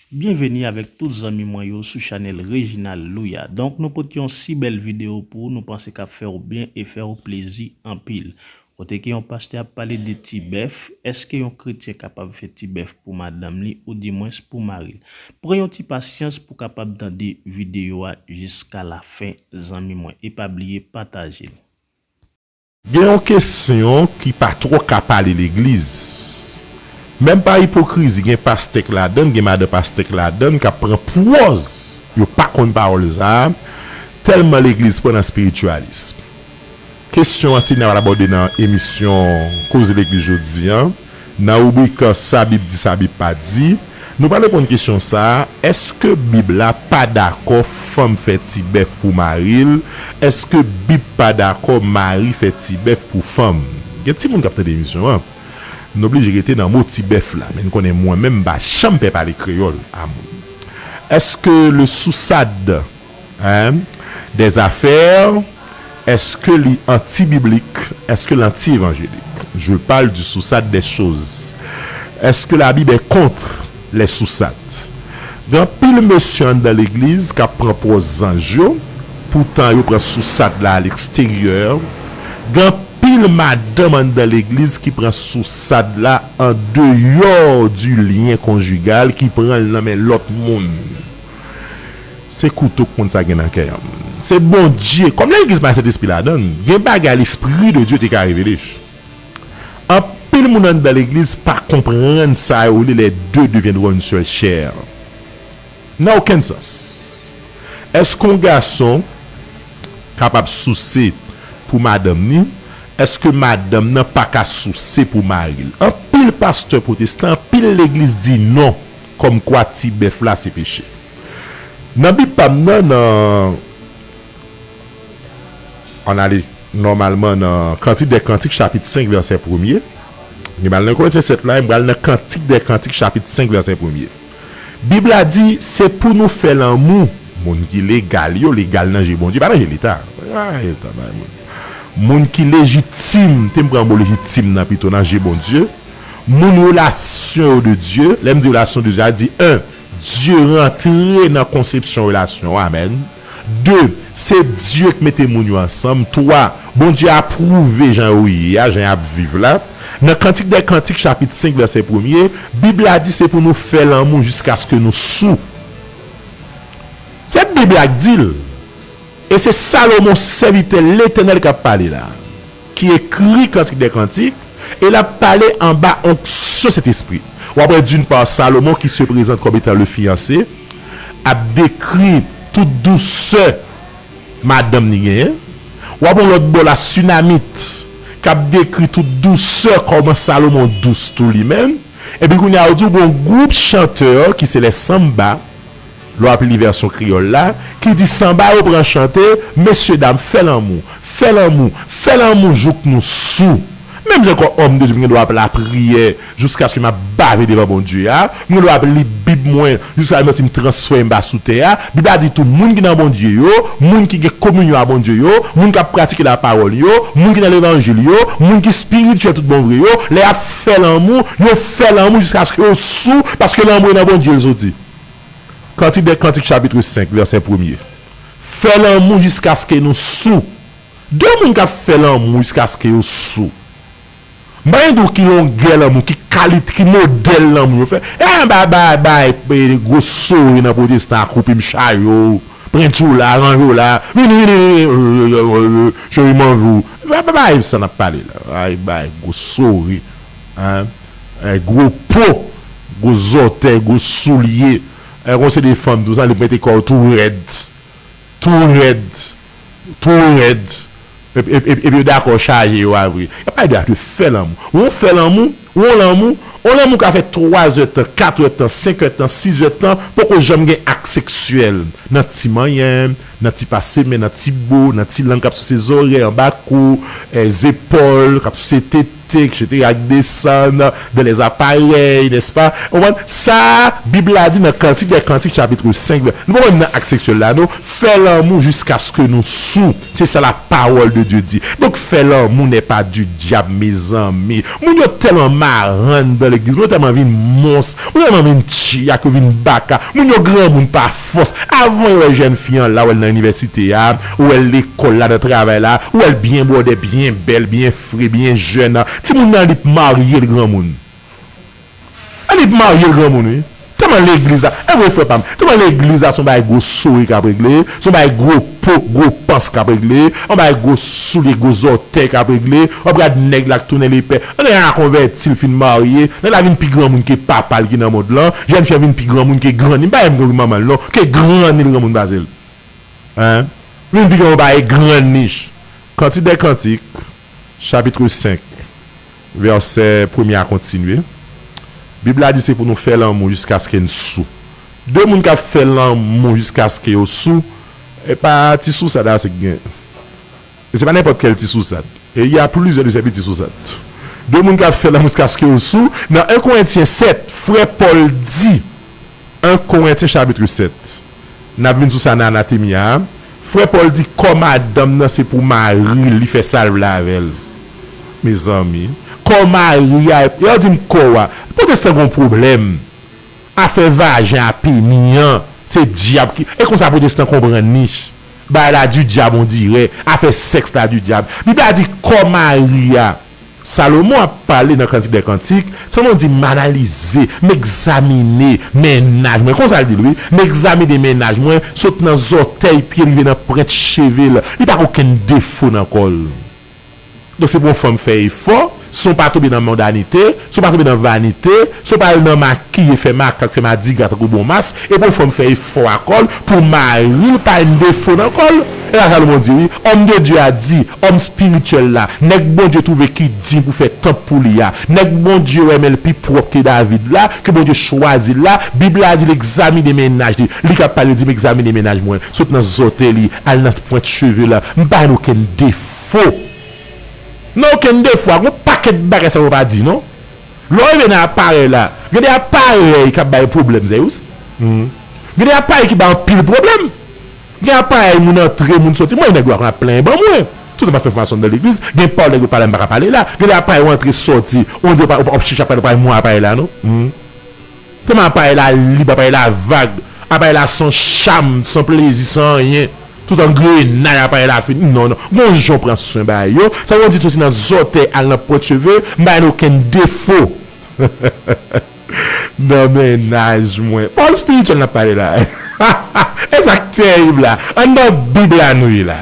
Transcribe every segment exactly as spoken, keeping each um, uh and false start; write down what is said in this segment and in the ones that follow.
Byenveni avèk tout zanmi mwen yo sou chanèl Reginald Louya. Donk, nou pote yon si bèl videyo pou ou, nou panse k ap fè w byen e fè w plezi anpil. Kote ke yon pastè ap pale de ti bèf, èske yon kretyen kapab fè ti bèf pou madanm li oudimwens pou mari l? Pran yon ti pasyans pou w kapab tande videyo a jiska lafen, zanmi mwen, e pa bliye pataje l. Gen yon kesyon ki pa twò ka pale legliz. Menm pa ipokrizi, gen pastè k ladan l, gen madan pastè k ladan l, k ap pran pwòz yo pa konn pawòl sa a, tèlman legliz pran nan espirityalism. Kesyon an, Senyè a pral abòde nan emisyon Koze Legliz jodi a, nan ribrik Sa Bib di, sa Bib pa di, nou pral reponn kesyon sa a, èske Bib la pa dakò fanm fè ti bèf pou mari l? Èske Bib pa dakò mari fè ti bèf pou fanm? Gen timoun k ap tande emisyon an. Nou oblije rete nan mo ti bèf la, men n konnen mwen menm m pa janm pè pale kreyòl a moun. Èske le sousad, hein, des affaires, èske li anti-biblik, èske l anti-evanjelik? Je parle du sousad des choses. Èske la Bible est contre les sousad? Gen anpil mesye anndan legliz k ap pran pwòz zanj yo, poutan yo pran sousad la a leksteryè. Gen anpil madanm anndan legliz ki pran sousad la andeyò du lyen konjigal, ki pran l nan men lòt moun. Se kouto k moun sa gen nan kè an. Se Bondye. Kòm legliz pa gen Sentespri ladan l, gen bagay Lespri de Dye te ka revele. Anpil moun anndan legliz pa konprann sa yo rele les deux deviendront une seule chair. Nan okenn sans. Èske yon gason kapab souse pou madanm ni? Èske madanm nan pa ka souse pou mari l? Anpil pastè pwotestan, anpil legliz di non, kòmkwa ti bèf la se peche. Nan Bib pa m nan, nan, ann ale nòmalman nan Kantik dè Kantik, chapit senk, vèsè premye. M al nan Korentyen sèt la, e m pral nan Kantik dè Kantik, chapit senk, vèsè premye. Bib la di, se pou nou fè lanmou. Moun ki legal yo, legal nan je Bondye, pa nan je Leta. Ay, tabay moun. Moun ki lejitim, te m pran mo lejitim nan pito nan je Bondye. Moun relasyon yo de Dye, lè m di relasyon de Dye, a di, en, Dye rantre nan konsepsyon relasyon an, amèn. De, se Dye k mete moun yo ansanm. Twa, Bondye apwouve jan yo ye a, jan y ap viv la. Nan Kantik dè Kantik, chapit senk, vèsè premye, Bib la di se pou nou fè lanmou jiskaske nou sou. Se Bib la k di l. E se Salomon, sèvitè Letènèl, k ap pale la, ki ekri Kantik dè Kantik, e l ap pale anba onksyon Sentespri. W ap wè, d'une part, Salomon, qui se présente comme étant le fiancé, ap dekri tout dousè madanm li genyen. W ap wè yon lòt bò la, Sunamit, k ap dekri tout dousè, kòman Salomon dous tou li menm. Epi kounye a, yo di w gon gwoup chantè ki se lè sanba, lè w ap li vèsyon kreyòl la, ki di sanba yo pran chante, mesye dam, fè lanmou, fè lanmou, fè lanmou jouk nou sou. Menm jan kòm òm de Dye, m gen dwa ap lapriyè jiskaske m ap bave devan Bondye a, m gen dwa ap li Bib mwen jiskaske m santi m transfè m pa sou tè a. Bib la di tou, moun ki nan Bondye yo, moun ki gen kominyon a Bondye yo, moun k ap pratike lapawòl yo, moun ki nan levanjil yo, moun ki espirityèl tout bon vre yo, lè y ap fè lanmou, yo fè lanmou jiskaske yo sou, paske lanmou e nan Bondye l soti. Kantik dè Kantik, chapit senk, vèsè premye. Fè lanmou jiskaske nou sou. De moun k ap fè lanmou jiskaske yo sou. M pa gen di w ki longè lanmou, ki kalite, ki modèl lanmou yo fè. E bay, bay, bay, e, gwo sore nan pwotestan, koupe m chayo, penti w la, ranje w la, vini, vini, vini, cheri, m anvi w. Bay, bay, bay, sa n ap pale la. Bay, bay, gwo sore. Hein? E, gwo po, gwo zòtèy, gwo soulye. E, gon seri de fanm, tou sa, li mete kò l tou rèd. Tou rèd. Tou rèd. Epi, epi, epi, epi yo dakò chaje yo a vre. Y ap pale de fè lanmou. Ou fè lanmou, ou lanmou, ou lanmou ka fè twa zè tan, kat è tan, senk è tan, sis è tan, poko janm gen ak seksyèl. Nan ti manyen, nan ti pase men, nan ti bo, nan ti lang k ap souse zòrèy, anba kou, e, zepòl, k ap souse tete, et cetera, k desann dans les appareils, n'est-ce pas? Ou konprann? Sa, Bib la di nan Kantik dè Kantik, chapit senk, nou pa konn nan ak seksyèl la, non. Fè lanmou jiskaske nou sou. Se sa la parole de Dieu dit. Donk, fè lanmou n'est pas du diable, mezanmi. Moun yo tèlman marann dan legliz, moun yo tèlman vin mons, moun yo tèlman vin tchyak, yo vin baka, moun yo granmoun pa fòs. Avan yo wè jèn fi an la, ou wè l nan inivèsite a, ou wè l lekòl la, nan travay la, ou wè l byen bwòdè, byen bèl, byen fre, byen jèn. Timoun nan li p marye l granmoun. Annik marye l granmoun, wi. Tèlman legliz la, e vre frè pa m, tèlman legliz la se yon bagay gwo sore k ap regle, se yon bagay gwo po, gwo pans k ap regle, yon bagay gwo soulye, gwo zòtèy k ap regle, w ap gad nèg la k tounen lepè. Nèg la konvèti, l fin marye, nèg la vin pi granmoun ke papa l ki nan mond lan, jèn fi an vin pi granmoun ke granni, m pa menm granmoun manman l non, ke granni l granmoun pase l. Hein? Vin pi granmoun pase granni. Kantik dè Kantik, chapit senk, vèsè premye a kontinye. Bib la di se pou nou fè lanmou jiskaske n sou. De moun k ap fè lanmou jiskaske yo sou, e pa ti sousad ase k gen. E se pa nenpòt kèl ti sousad. E y a plizyè de sèvi ti sousad. De moun k ap fè lanmou jiskaske yo sou. Nan en Korentyen sèt, frè Pòl di, en Korentyen chapit sèt, n ap vin sou sa nan anatemi a. Frè Pòl di kò madanm nan se pou mari l, li fè sa l vle avè l. Mezanmi, kò mari a, yo di m kò a. Pwotestan gen yon pwoblèm. Afè vajen a peni an, se dyab ki. E konsa pwotestan konprann li. Bagay la du diable, on dirait. Afè sèks la du diable. Bib la di kò mari a. Salomon ap pale nan Kantik dè Kantik, Salomon di, m analize, m egzamine mennaj mwen. Konsa l di l, wi. M egzamine mennaj mwen, sot nan zòtèy pye rive nan pwent cheve l. Li pa gen okenn defo nan kò l. Donk, se pou yon fanm fè efò, si w pa tonbe nan mondanite, si w pa tonbe nan vanite, si w pa al nan makiye, fè makak, fè madigra tankou bon mas, e pou yon fanm fè efò a kò l, pou mari l pa gen defo nan kò l. E sa Salomon di, wi, homme de Dieu a di, òm espirityèl la, nèg Bondye twouve ki diy pou fè tanp pou li a, nèg Bondye renmen l pi pwòp ke David la, ke Bondye chwazi l la, Bib la di l egzamine mennaj li. Li k ap pale, li di, m egzamine mennaj mwen, sot nan zòtèy li, al nan pwent cheve l, m pa gen okenn defo. Nan okenn defo, gon pakèt bagay sa yo pa di, non. Lè w rive nan aparèy la, gen de aparèy k ap bay pwoblèm, Zeyous. Gen de aparèy ki bay anpil pwoblèm. Gen aparèy moun antre, moun soti. Mwen, nèg yo ap plenyen ban mwen. Toutan m ap fè fòmasyon nan legliz, gen pawòl nèg yo pale, m pa ka pale la. Gen de aparèy ou antre, soti, on di w pa, w ap chèche aparèy, ou pa mwen aparèy la, non. Tèlman aparèy la lib, aparèy la vag, aparèy la san cham, san plezi, san anyen. Tout angrenay aparèy la fini. Non, non. Gon jan w pran swen bagay yo. Sa vle di soti nan zòtèy al nan pwent cheve, m pa gen okenn defo. Nan mennaj mwen. Pawòl espirityèl n ap pale la. E sa k terib la. Anndan Bib la nou ye la.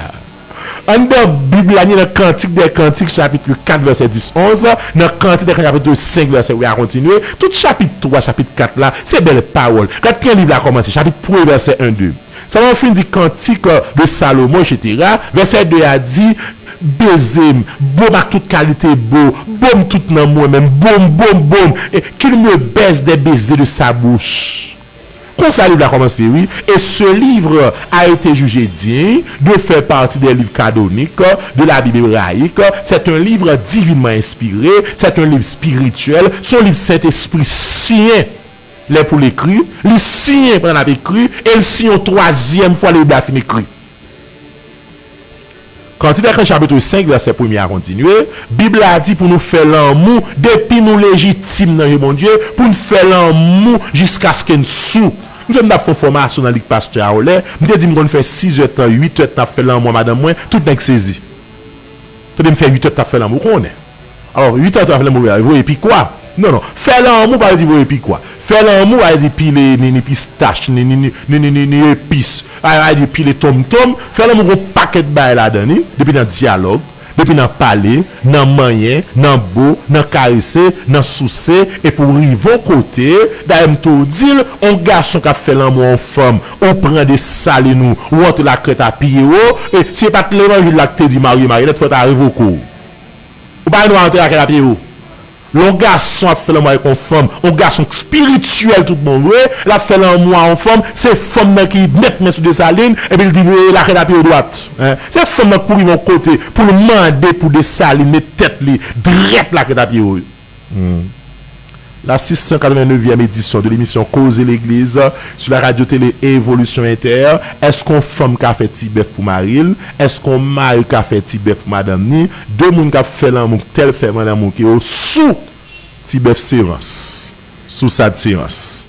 Anndan Bib la, ni nan Kantik dè Kantik, chapit kat, vèsè dis, onz, nan Kantik dè Kantik, chapit senk, vèsè uit a kontinye, tout chapit twa, chapit kat la, se bèl pawòl. Gad kijan liv la kòmanse, chapit premye, vèsè en, de. Sa w fin di Kantik de Salomon, et cetera, vèsè de a di, beze m, bo m ak tout kalite bo, bo m tout nan mwen menm, bo m, bo m, bo m, et qu'il me baise des baisers de sa bouche. Konsa liv la kòmanse, wi. Et ce livre a été jugé digne de faire partie des livres canoniques de la Bible hébraïque. C'est un livre divinement inspiré, c'est un livre spirituel, se yon liv Sentespri siyen lè pou l ekri, li siyen pandan l ap ekri, e l siyen yon twazyèm fwa lè liv la fin ekri. Kantik dè Kantik chapit senk, vèsè premye a kontinye, Bib la di pou nou fè lanmou depi nou lejitim nan je Bondye, pou n fè lanmou jiskaske n sou. M sonje m t ap fè yon fòmasyon nan lig pastè a yon lè, m te di m konn fè sizè tan, uitè tan ap fè lanmou a madanm mwen, tout nèg sezi. Tande m fè uitè tan ap fè lanmou, ou konnen. Alò, uitè tan ap fè lanmou, voye pikwa. Non, non. Fè lanmou pa vle di voye pikwa. Fè lanmou pa vle di pile ni, ni pistach, ni, ni, ni epis. Pa vle di pile tonmtonm. Fè lanmou gon pakèt bagay ladan li. Depi nan dyalòg, depi nan pale, nan manyen, nan bo, nan karese, nan souse, epi w rive yon kote, dayè m toujou di l, yon gason k ap fè lanmou a yon fanm, ou pran Desalin ou, ou antre Lakrèt a pye wo, e si se pa t levanjil la k te di marye marye nèt, fò yo ta revoke w. Ou pa gen dwa antre Lakrèt a pye wo. Lè yon gason ap fè lanmou avèk yon fanm, yon gason espirityèl tout bon vre, l ap fè lanmou a yon fanm, se fanm nan ki met men sou Desalin, epi l di, "Lakèt a pye w dwat." Se fanm nan k kouri yon kote pou l mande pou Desalin met tèt li drèt lakèt a pye w. La six cent quatre-vingt-neuvième édition de l'émission Koze Legliz sou la radio télé Évolution Inter. Èske yon fanm ka fè ti bèf pou mari l? Èske yon mari ka fè ti bèf pou madanm ni? De moun k ap fè lanmou, tèl fè lanmou ke yo sou ti bèf serans, sou sad serans.